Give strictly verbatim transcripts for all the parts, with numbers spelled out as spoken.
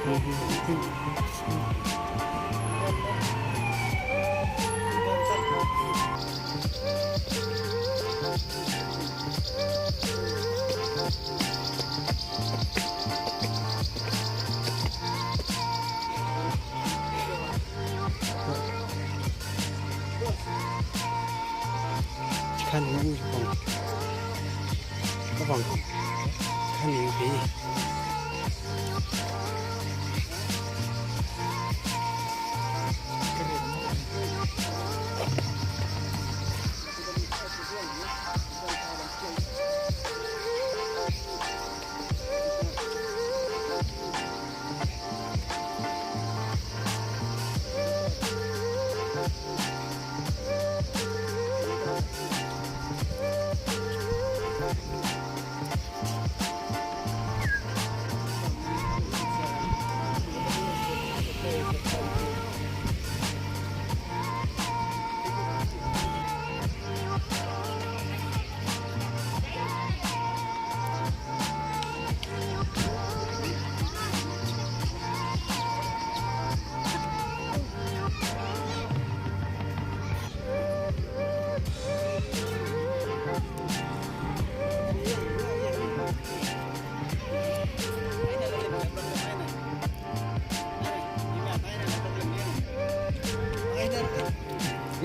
Kan ni pong. Pong. Kan ni pi.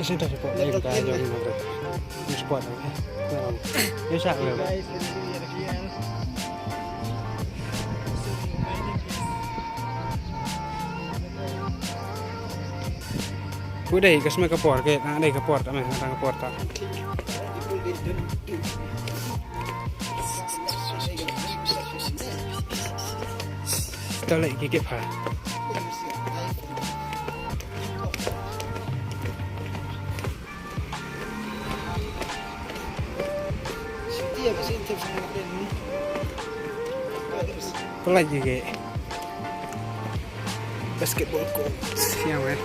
Isi dah support ni, kita jom ni, bro. Ni support, eh. Ni sa, bro. Ku dei ka sma ka por ke, na dei ka por ta me, na ka por ta. Ta lei ki ki pha. Pynlait ïa ki basketball court. Ïa, weh.